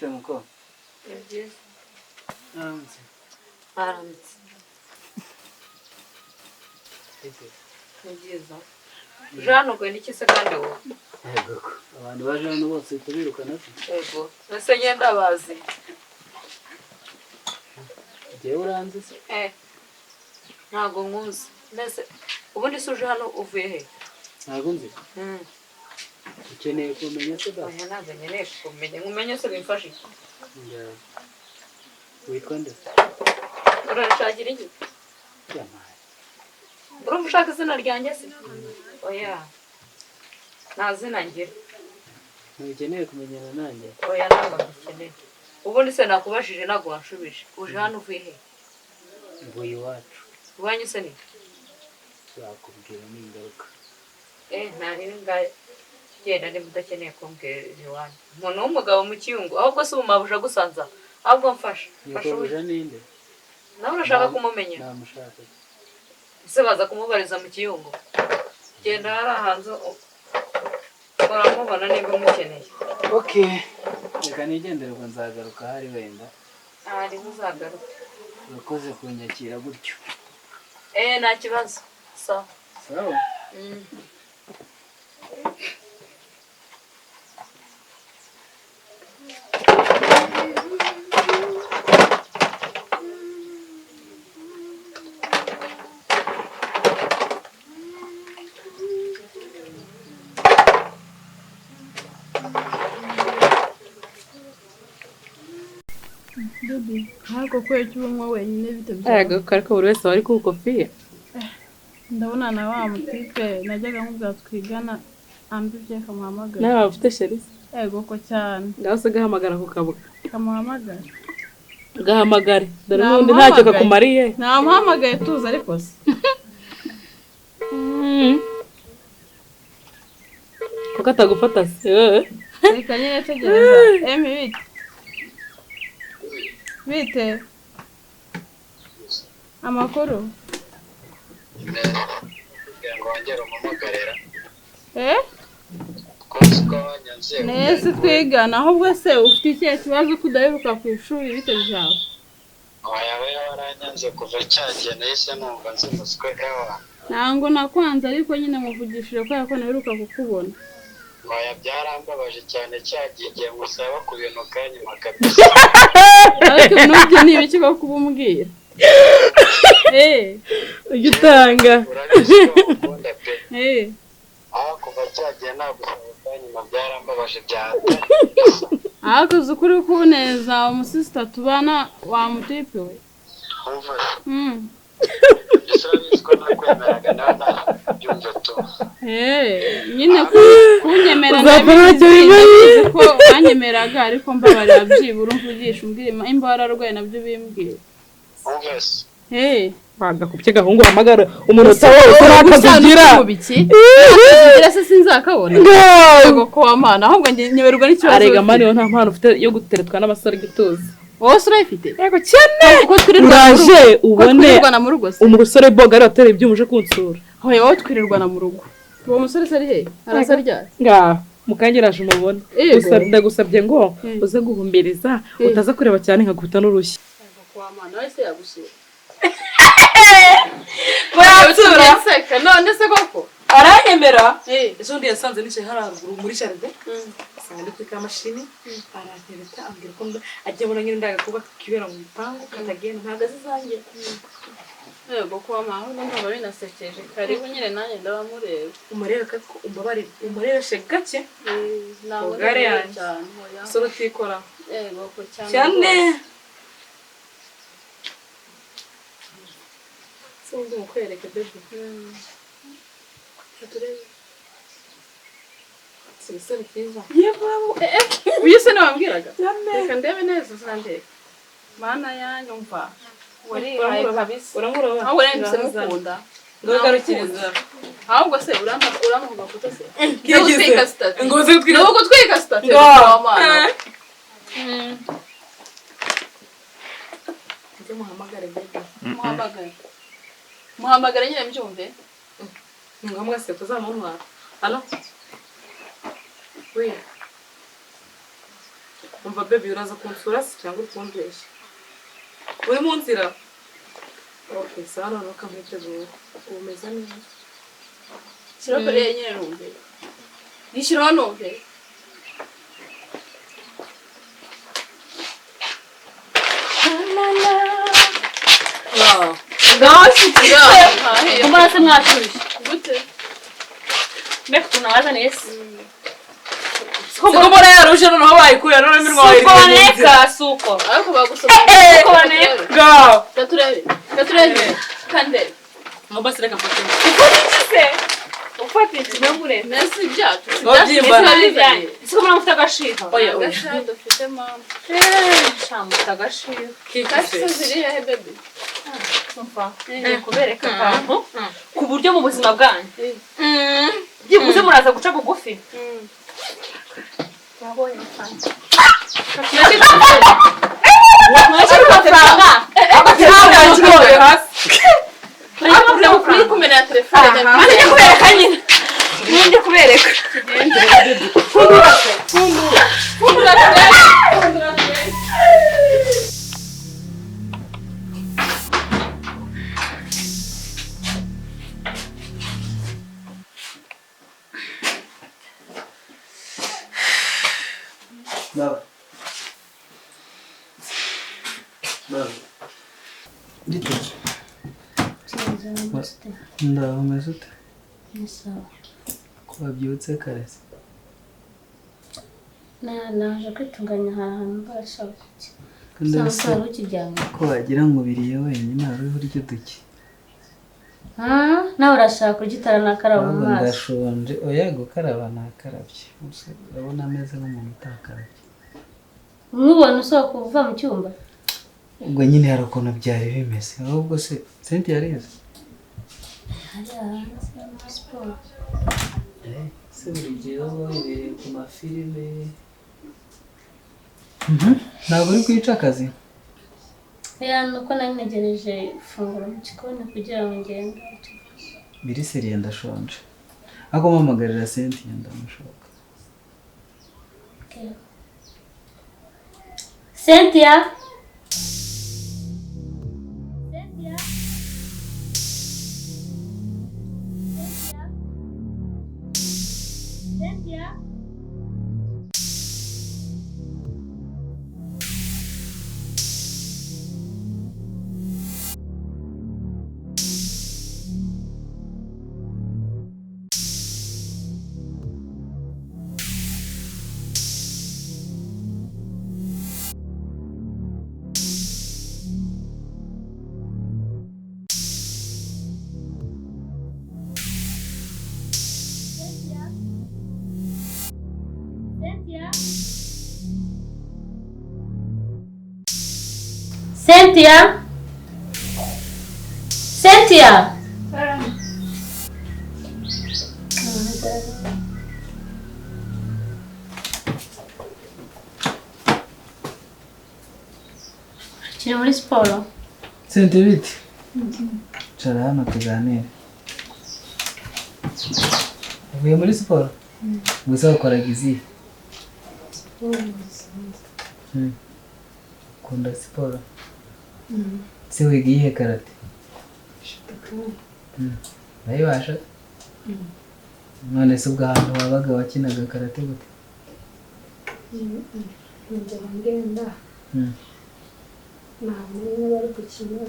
Muko? Ni byiza. Aramutse. Aramutse. Bite? Ni byiza. Jean ubwo ni iki se kandi wowe? Yego. Abantu baje hano bose tubirukana se? Yego. Ese ngenda bazi. Jyewe uranzi se? Eh. Ntago nkuzi. Nese ubundi se uje hano uvuye he? Ntago nzi. Ukeneye kumenya se basi? Oya ntabwo nkeneye kumenya. Nkumenye se bimfasha iki? Witwa nde? Urarishakira iki? Yamaye. Urumva ushaka izina ryanjye se? Oya. Nta zina ngira. Ntukeneye kumenyana nanjye? Oya ntabwo mbikeneye. Ubundi se nakubajije ntabwo wanshubije. Uje hano uvuye he? Mvuye iwacu. Iwanyu se ni? Nzakubwira ningaruka. Ntari ngenda niba udakeneye kumbwira iwanyu. Umuntu w'umugabo mu kiyungu ahubwo se ubumabuja gusanza ahubwo mfasha. Nyoko ninde? Nawe urashaka kumumenya? Namushaka. Ese baza kumubariza mu kiyungu? Genda hari ahantu uramubona niba umukeneye. Okay. Reka nigendere ubwo nzagaruka hari wenda. Ahari uzagaruka. Urakoze kunyakira gutyo. Nta kibazo. Sawa. Sawa. Ntabwo kubera icyo unywa wenyine bite byawe. Yego ariko buri wese wari ku kofi. Ndabona na wa mutipe najyaga nkubwira twigana ambibye kamuhamagara. Nawe ufite chéri? Yego ko cyane. Ngaho se gahamagara ku kabuga. Kamuhamagara. Gahamagare. Dore n'ubundi ntacyo kakumariye. Namuhamagaye tuza ariko se. Kuko atagufata se. Reka nyine tegereza. Emi bite? Bite? Amakuru? Nese twigana ahubwo se ufite ikihe kibazo ko udaheruka ku ishuri bite byawe? Ntabwo nakwanze ariko nyine muvugishije kubera ko naheruka kukubona. Oya byarambabaje cyane cyagiye igihe musaba ku bintu kanyuma kabisa. Ariko nubyo ni ibiki ko kubumbwira? Ujya utanga. Urabizi ko ukunda pe. Aho kuva cyagiye nagusaba kanyuma byarambabaje byata. Ariko uzi ukuri kuneza umusisita tubana wa mutipe we. Umva. Ese ko nakwemeraga nawe nabyumva tu. Nyine kunyemera ndabizi ko wanyemeraga ariko mbabarira byibura umvugisha umbwira imba wararwaye nabyo bimbwira. Umva se. Bagakubye gahungu hamagara umunota wose nakazigira. Akazigira se sinzakabona. Ngo ko wamana ahubwo nyemerwa n'ikibazo. Arega mani yo nta mpano ufite yo guteretwa n'abasore gituza. Wowe urayifite? Yego cyane. Kuko twirirwana ubone mu rugo se. Umusore boga ari watereye ibyuma uje kunsura. Hoye wowe twirirwana mu rugo. Uwo musore se ari he? Arasa ryari? Ngaho mukangiraje umubone. Gusa ndagusabye ngo uze guhumbiriza utaza kureba cyane nkaguta n'urushyi. Yego ko wamana wese yagusura. Bayatsura. None se koko? Aranyemera. Ejo ndi yasanze nicaye haruguru muri jardin. Sanga ndi kuri kamashini arantereta ambwira ko agiye abona nyine ndagakuba kibera mu bipangu katagenda ntabwo azizange. Yego ko wamana ahubwo ndumva binasekeje. Karibu nyine nanjye ndabamureba. Umurebe ko umbabarire umurebeshe gake. Ntabwo Ubugare yanjye. cyane. Soro utikora. Yego ko cyane. Cyane. Sinzi mukwereke bebe. Turebe. Sibisore cyiza. Yego. Uyu se nababwiraga. Reka ndebe neza uzandebe. Mana yanjye umva. Warihaye kabisa. Uramuraba. Ahubwo rero nse mukunda. Ngagarukiriza. Ahubwo se urampa foto se. Kigize. Ngo uze gutwika. Ngo gutwika sitati. Ngo. Njye muhamagare bebe. Muhamagare. Muhamagare nyine mbyumve. Ni ngombwa se kuzamuntwara. Allo? Oui. Umva baby, uraza kunsura se cyangwa uri kumbeshya? Uri mu nzira? Okay, sawa, noneho kamwitegura. Ubu umeze neza. Shyiraho kariya nyine numve. Yishyiraho numve. Wow. Ngaho Mbona se mwashyushye? Gute? Mbega ukuntu wazaniye se? Siko mbona yaruje, noneho bayikuye, noneho iminwa wawe Suko iri mu nzira. baneka, suko. Ariko bagusoma. Suko baneka. Ngaho. Gaturebe. Gaturebe. Kande. Ngo basi reka mfate. Se, ufata iki ntugure. Nasi ibyacu. Ngo byimba. Siko mbona mufite agashiha. Oya, oya. Agasha dufite mama. Sha mufite agashiha. Kasi ziri hehe baby? Umva, ngiye kubereka akantu ku buryo mu buzima bwanyu byibuze muraza guca bugufi. Mwakira amafaranga. Hasi. Uri kumena telefone. Ngiye kubereka nyine. Ngiye kubereka. Fundura turebe. Fundura turebe. Baba. Baba. Bite? Ndaho, umeze ute? Ni sawa. Ko wabyutse kare se? Naje kwitunganya, hari ahantu mbarashaka kujya. Kandi Usanga se wari ukiryamye. ko wagira ngo ubiriye wenyine, wari urya uduki? Ah, nawe urashaka kurya utaranakaraba mu Ahubwo maso. ndashonje. Oya, gukaraba nakarabye. Gusa urabona ameze nk'umuntu utakarabye. Nkubona usohoka uva mu cyumba. Ubwo nyine hari ukuntu byari bimeze. Ahubwo se Cynthia yarize? Hariya hanze muri siporo. Se buri gihe uba wibereye ku mafilime. Ntabwo uri kwica akazi? Ya, nuko nari ntegereje ifunguro mu gikoni kugira ngo ngende. Biri seriye, ndashonje. Ariko mpamagarira Cynthia ndamushaka. Okay. Cynthia. Cynthia. Cynthia. Cynthia. Cynthia. Cynthia. Cynthia. Kiri muri siporo. Cynthia, bite? Cara hano tuganire. Uvuye muri siporo? Gusa wakoraga izihe? Ukunda siporo? Se wiga iyihe karate? Urayibasha? None se ubwo ahantu wabaga wakinaga karate gute? Njya ngenda ntamenya bari gukina,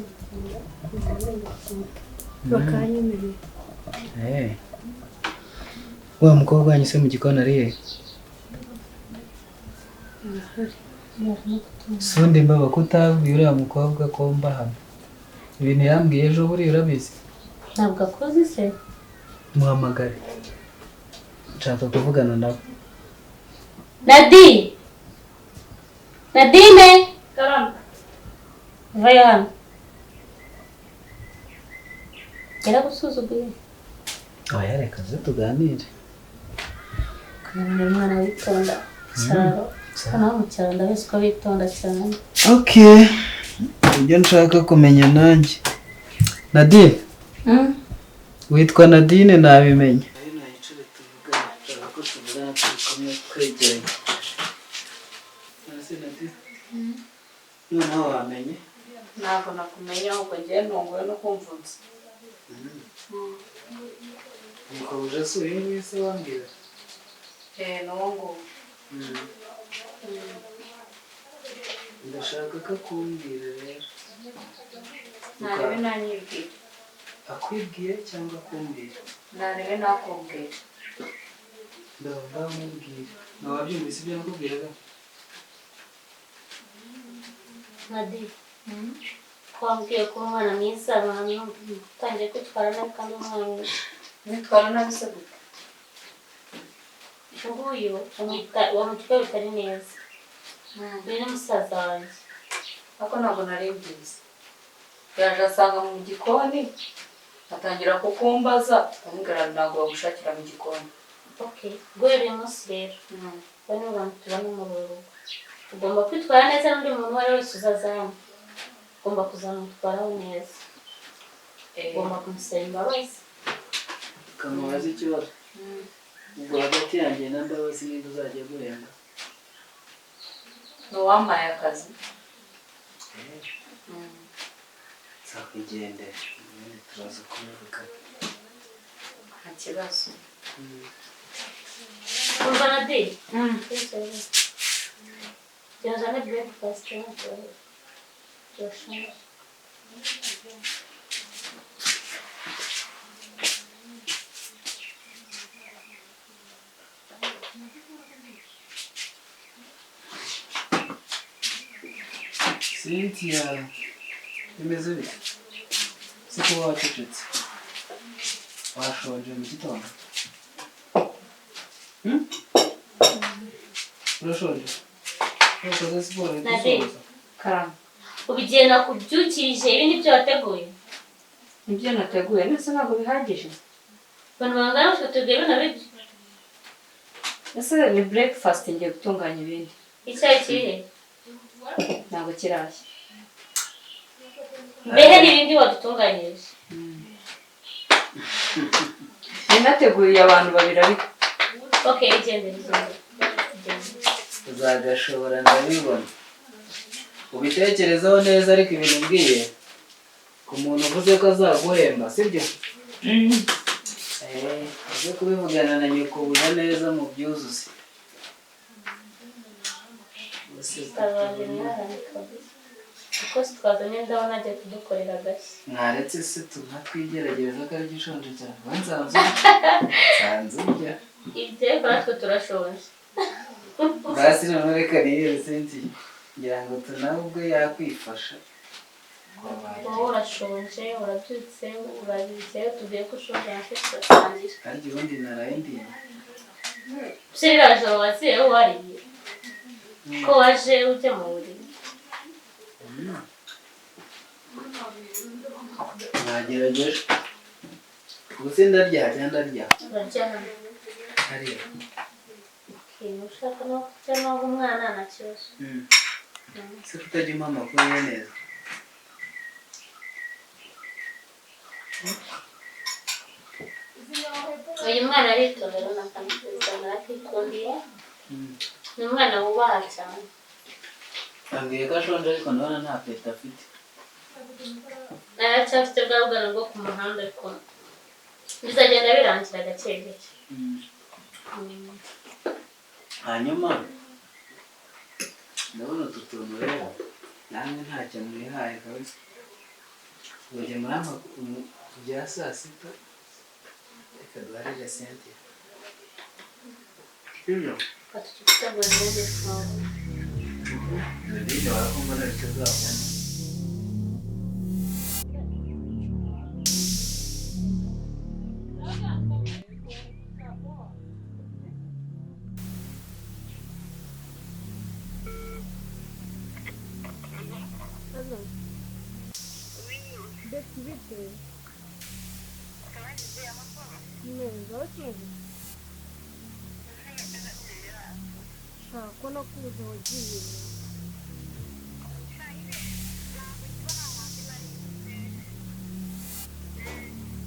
bakagenda gukina bakanyemerera. Eh. Wa mukobwa wanyu se mu gikoni ari he? Arahari. Sundi mbaba kutabwiye uriya mukobwa ko mba hano. Ibintu yambwiye ejo buriya urabizi? Ntabwo akuzi se? Muhamagare. Nshaka kuvugana nawe. Nadi! Nadine! Vayo hano. Yaragusuzuguye. Oya, reka ze tuganire. Ukamenya umwana witonda. Cyaro. Naho mu cyaro ndabizi ko bitonda cyane. Okay. Ibyo nshaka kumenya nanjye. Nadine, witwa Nadine nabimenye. Nasi noneho wamenye? Ntabwo nakumenya, ahubwo ngewe ntunguwe no kumva unzi. Nyokobuje si uyu nguyu se wambwira? Ni uwo nguwo. Ndashaka ko akumbwira rero. Narebe nanyibwira. Akwibwire cyangwa akumbwira? Narebe nakubwira. Ndumva mubwira. Ntiwabyumvise ibyo nakubwiraga? Nadi, ko wambwiye ko umwana mwiza, utangiye kwitwara nabi kandi umwana mwiza. Nitwara nabi se gute? Nguyu wamutwaye bitari neza. Uyu ni musaza wanjye. Ariko ntabwo nari mbizi. Yaje asanga mu gikoni, atangira kukumbaza, ndamubwira ntabwo bagushakira mu gikoni. Okay, guhera uyu munsi rero, bano bantu tubana muri uru rugo. Ugomba kwitwara neza n'undi muntu uwo ari we wese uzaza hano. Ugomba kuzamutwaraho neza. Ugomba kumusaba imbabazi. Kamubaza ikibazo. Ubwo hagati yanjye na Mbabazi niba uzajya guhemba? Ni uwampaye akazi. Nzakwigendera, ubundi turaza kubivuga. Nta kibazo. Umva Nadi? Jya uzane breakfast turashonje. Cynthia, bimeze bite? Se kuba wacecetse? Washonje mu gitondo? Urashonje? Wakoze siporo Nadi. igusoza? Karame. Ubu igihe nakubyukirije ibi nibyo wateguye? Nibyo nateguye, ndetse ntabwo bihagije. Abantu bangana gutyo tugiye bino biryo? Ese ni breakfast, ngiye gutunganya ibindi. Icyayi kiri he? Ntabwo kirashya. Mbehe n'ibindi wadutunganyirije? Ninateguriye abantu babiri ariko. Okay, igendere, igendere. Uzagashobora ndabibona. Ubitekerezeho neza ariko ibintu mbwiye ku muntu uvuze ko azaguhemba, sibyo? Uze kubivugana na nyoko neza mu byuzuze. Musaza wanjye mwihangane kabisa. Kuko twazanye ndabona agiye kudukorera agashya. Mwaretse se tunatwigerageza ko ari gishonje cyane. Wowe nsanze nsanze urya. Ibyo ariko natwe turashonje. Basi noneho reka niyere Cynthia. Ngira ngo tunawe ubwo yakwifasha. Wowe urashonje, urabyutse, urabize, tubwiye ko ushonje natwe turasangira. Harya ubundi naraye ndiye. Se ririya joro waziye wariye? Ko waje ujya mu buriri? Nagerageje. Ubu se ndarya cyangwa ndarya? Urarya hano. Hariya. Okay, ushaka no kurya naho umwana nta kibazo. Se kutajya umpa amakuru ye neza? Uyu mwana aritonda runaka nziza narakikundiye. Ni umwana wubaha cyane. Ambwiye ko ashonje ariko ndabona nta peta afite. Aracyafite bwa bwana bwo ku muhanda ariko bizagenda birangira gake gake. Hanyuma ndabona utu tuntu rero namwe ntacyo mwihaye kabisa. Ujya murampa bya saa sita reka duharire Cynthia. Sibyo? Fata icyo gutegura irindi funguro. Nadine warakumbona bitazabona. Ko nakubuze wagiye.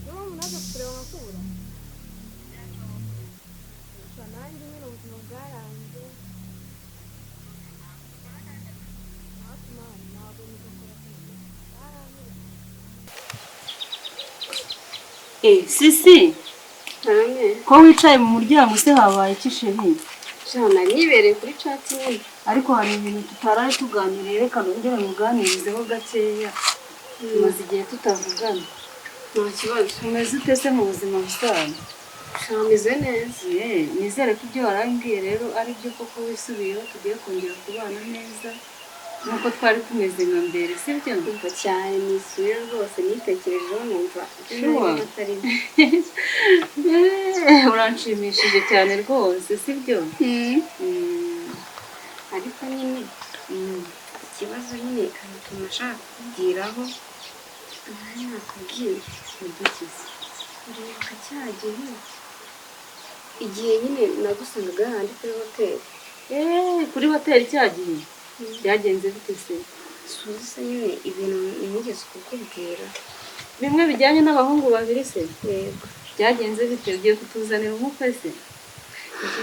Niyo mpamvu naje kukureba nkakubura. Gusa nanjye nyine ubuzima bwaranze. Sisi ko wicaye mu muryango se habaye iki chérie? Jana nibereye kuri chat nyine. Ariko hari ibintu tutaraye tuganiriye, reka nongere muganirizeho gakeya. Tumaze igihe tutavugana. Nta kibazo. Umeze ute se mu buzima busanzwe? Meze neza. Nizere ko ibyo warambwiye rero ari byo koko wisubiyeho, tugiye kongera kubana neza nk'uko twari tumeze nka mbere, sibyo? Umva cyane nisubiye rwose, nitekerejeho numva atari byo. Uranshimishije cyane rwose, sibyo? Ariko nyine ikibazo nyine hari utuntu nashaka kukubwiraho ntari nakubwiye. Udukize. Uribuka cya gihe igihe nyine nagusangaga hahandi kuri hoteli? Kuri hoteli cya gihe byagenze bite se? Suzi se nyine ibintu nigeze kukubwira bimwe bijyanye n'abahungu babiri se? Yego. Byagenze bite? Ugiye kutuzanira umukwe se?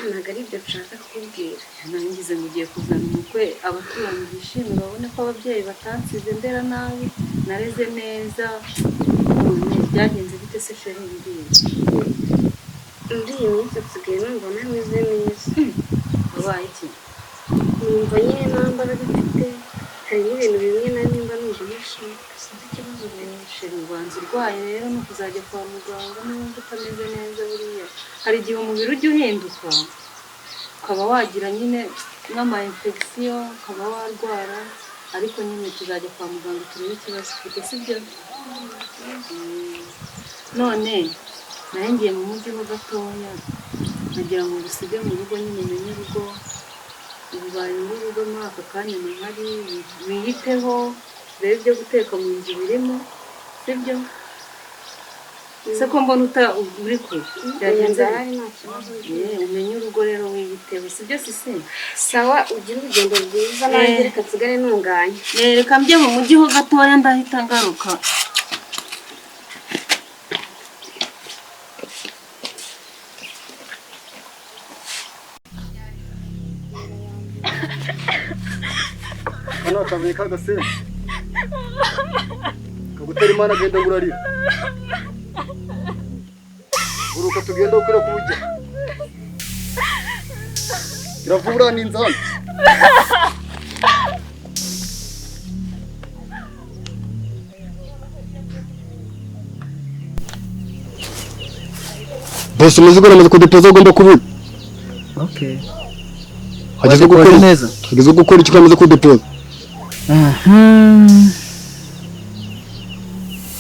Ntabwo ari ibyo nshaka kukubwira. Nangize ngo ugiye kuzana umukwe, abaturanyi bishime babone ko ababyeyi batansize ndera nabi, nareze neza. Byagenze bite se chérie mbwira? Muri iyi minsi nsigaye numva ntameze neza. Wabaye iki? Numva nyine nta mbaraga mfite, hari n'ibintu bimwe na bimwe mba numva ntashaka, sinzi ikibazo chérie. Ubanza urwaye rero ni ukuzajya kwa muganga n'ubundi utameze neza. Buriya hari igihe umubiri ujya uhinduka ukaba wagira nyine nk'ama infection, ukaba warwara, ariko nyine tuzajya kwa muganga turebe ikibazo ufite, sibyo? None nari ngiye mu mujyi ho gatoya, nkagira ngo ngusige mu rugo nyine umenye urugo, ubaye urugo muri aka kanya ntihari, wiyiteho, urebe ibyo guteka mu nzu birimo, sibyo? Se ko mbona uri kure byagenze umenye urugo rero wiyiteho, sibyo Sisi? Sawa, ugire urugendo rwiza nanjye reka nsigare ntunganye. Reka njye mu mujyi ho gatoya ndahita ngaruka. Hano akavuye k'agasenyi kagutera Imana agenda ngo urarira. Uruka tugenda ukwira kubujya. Iravura n'inzara. Bose umuzigo namaze kudepoza ugomba kubura. Okay. Hageze gukora neza. Hageze gukora icyo kamaze kudepoza.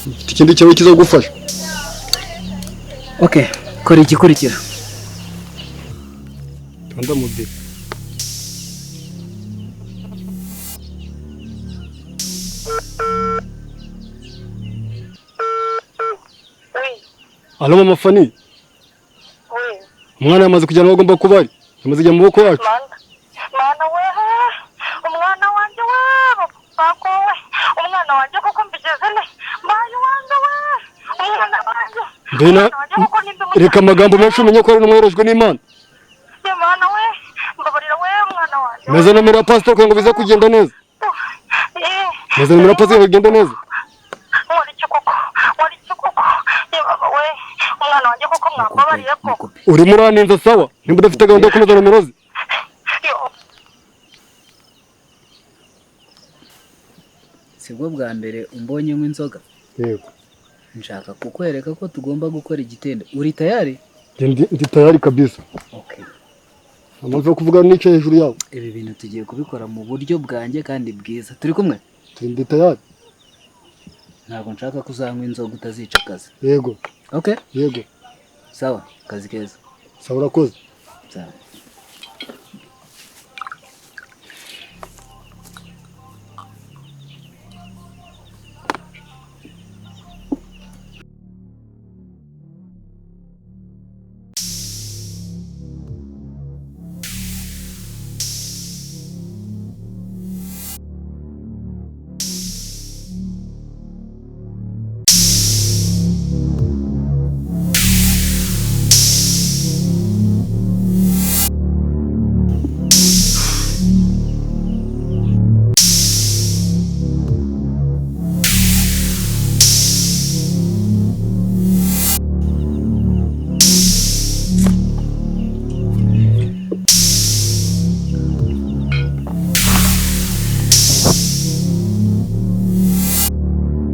Mfite ikindi kibazo kizagufasha. Okay, kora igikurikira. Tanda mubiri. Alo mama Fani. Umwana yamaze kujyana aho agomba kuba ari. Yamaze kujya mu maboko yacu. Mana we, umwana wanjye we, bakowe, umwana wanjye koko mbigeze ne, mayi wanjye we, umwana wanjye. Ndena, reka amagambo menshi umenye ko ari n'umworojwe n'Imana. Mana we, mbabarira we umwana wanjye. Meze nomero ya pastor kugira ngo bize kugenda neza. Meze nomero ya pastor kugira ngo bigende neza. Wari iki koko, wari iki koko, we, umwana wanjye koko mwambabariye koko. Urimo uraninza sawa, nimba udafite gahunda yo kunoza nomero ze. Sibwo bwa mbere umbonye nk'inzoga? Yego. Nshaka kukwereka ko tugomba gukora igitendo. Uri tayari? Ndi tayari kabisa. Okay. Amaze kuvuga nicaye hejuru yawe. Ibi bintu tugiye kubikora mu buryo bwanjye kandi bwiza. Turi kumwe? Ndi tayari. Ntabwo nshaka kuzanywa inzoga utazica akazi. Yego. Okay? Yego. Sawa, kazi keza. Sawa, urakoze. Sawa.